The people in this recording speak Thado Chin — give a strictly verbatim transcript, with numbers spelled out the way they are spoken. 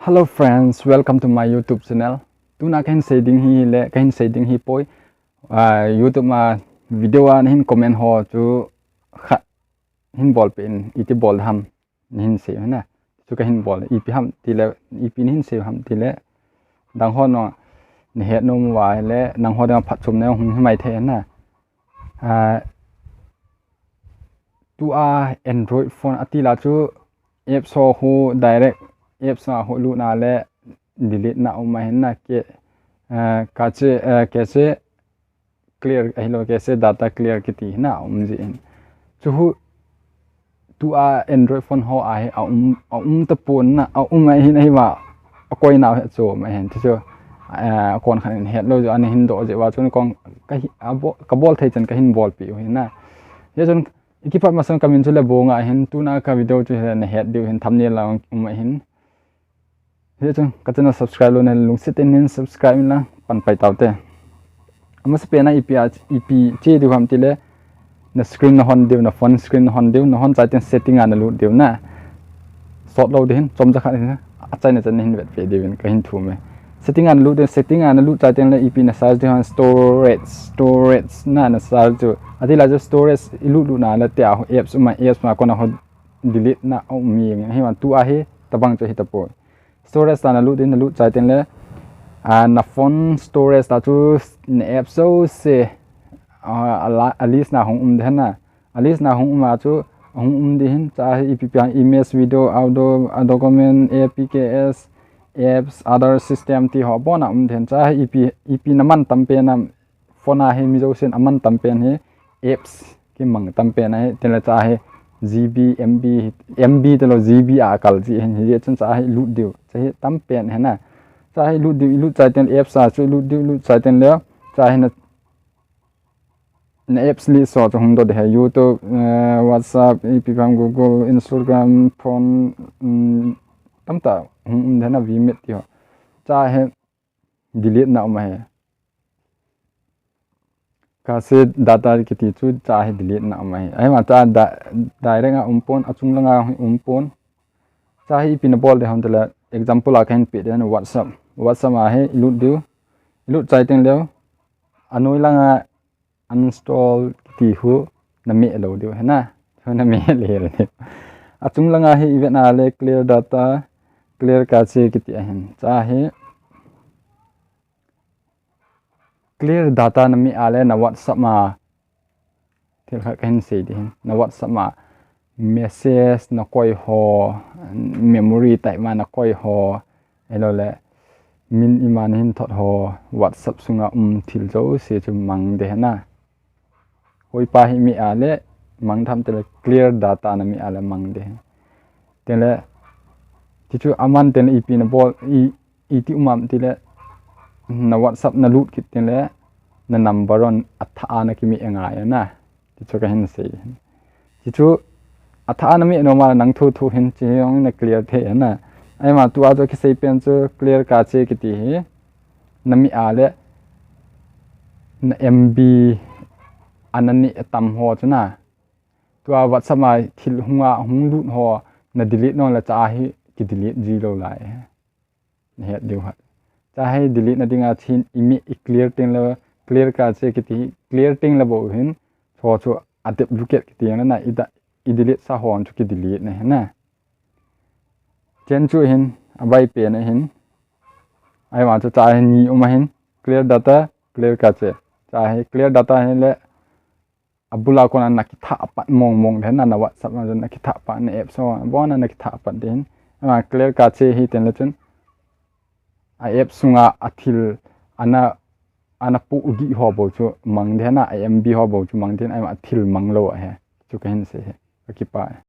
Hello friends, welcome to my YouTube channel. Tuna kahin sei ding hi le, kahin sei ding hi poi. Ah, YouTube ma video a nahin comment ho chu khat hin bol peh in, iti bol ham nahin sei na. Chu kahin bol, ipi ham ti le, ipi nahin sei ham ti le. Dang ho nung nahet nom uva le, nangho dang phatchomna hung hi mai thei na. Ah, tua Android phone ati la chu apps ho khu direct apps a khu lut na le delete na um ahin na ke, ah, cache, ah, cache clear ahilou cache data clear kiti na um ji in. Chu khu tua Android phone ho a hi a um, a um tapon na, a um ahin ahi va a koi nau hi a chom ahin. Chu chu, ah, kon khan het lou chu ana hin doh ji uva chun kon ka hi, a bo-, ka bol thei chan kahin bol peh u hi na. Hijeh chun i kipat masang ka min chu le Bonga ahin, tuna ka video chu hi le nahet diu hin thumbnail lang um ahin. Hijeh chun ka channel subscribe lou na lungset in hin subscribe in lang pan pai tau te. Amasapen a ipi a, ipi che diu ham ti le, na screen na hon diu, na phone screen na hon diu, na hon chai teng setting a na lut diu na. Sot lou ding hin, chomcha khat hin, achaina chan hin vet peh diu hin kahin thum e. Setting a na lut diu, setting a na lut chai teng le ipi na search diu ham storage, storage na na search diu. Ati la chu storage i lut lut na le tia apps um a, apps ma kona ho delete na um mi nge. Hi man tua hi tabang chu hi tapoi. Storage ta na lut in na lut chai teng le, ah, na phone storage ta chu na apps jouse, ah, a la-, a list na hung um ding na. A list na hung um a chu hung um ding hin, cha hi ipi pi a image, video, audio, a document, A P Ks, apps, other system ti ho bon a um ding hin. Cha hi ipi, ipi na man tam pen a phone a hi mi jousen a man tam pen hi apps kimang tam pen ahi, teng le cha hi G B, M B, M B te lou G B a kal ji hin, hijeh chun cha hi lut diu, cha hi tam pen hi na. Cha hi lut diu, i lut chai teng le apps a chu lut diu, lut chai teng le cha hi na, na apps list ho chu hung doh ding hi YouTube, eh, WhatsApp, ipi ham Google, Instagram, phone, um, tamtah hung um ding na, VMate ti ho. Cha hi delete na um ahi. Cache data kiti chu cha hi delete na um ahi. Ahi ma cha da-, direct a um pon, achung langa um pon. Cha hi ipi na bol ding ham ti le, example a kahin pe ding WhatsApp. WhatsApp a hi i lut diu. I lut chai teng le, anoi langa uninstall kiti khu na meh lou diu hi na. Chu na meh lel diu. Achung langa hi i vet na le clear data, clear cache kiti ahin. Cha hi clear data na meh a le na WhatsApp ma, thil khat kahin sei ding hin. Na WhatsApp ma message na koi ho, memory type ma na koi ho, ahilou le min ima na hin thot ho, WhatsApp sunga um thil jouse chu mang ding hi na. Hoipa hi meh a le mang tham ti le clear data na meh a le mang ding hi. Teng le, ti chu aman teng le ipi na bol, i, iti um ham ti le, na WhatsApp na lut kit teng le, na number on athah a na kimeh ngai na. Ti chu kahin sei. Ti chu athah a na meh nom a le nang thu thu hin chi hi ong na clear thei na. Ahi ma tua chu kisei pen chu clear cache kiti hi. Na meh a le na M B ana neh tam ho chu na. Tua WhatsApp a thil hung a, hung lut ho na delete nom le cha hi ki delete ji lou lai. Na het diu ham. Cha hi delete na ding a chin i meh i clear teng le, clear cache kiti hi, clear teng le bou hin, chu chu a duplicate kiti na na, i da, i delete sa ho chu ki delete na hi na. Chen chu hin, a bai pen a hin. Ahi ma chu cha hi ni um ahin, clear data, clear cache. Cha hi clear data hi le, abul a kona na kithah pat mong mong ding na, na WhatsApp na, na kithah pat na apps ho, bon na kithah pat ding. Ama clear cache hi teng le chun, a app sunga a thil ana, ana pu ugi ho bou chu mang ding na, a M B ho bou chu mang ding, ama thil mang lou ahi. Chu kahin sei hi. Ka kipah e.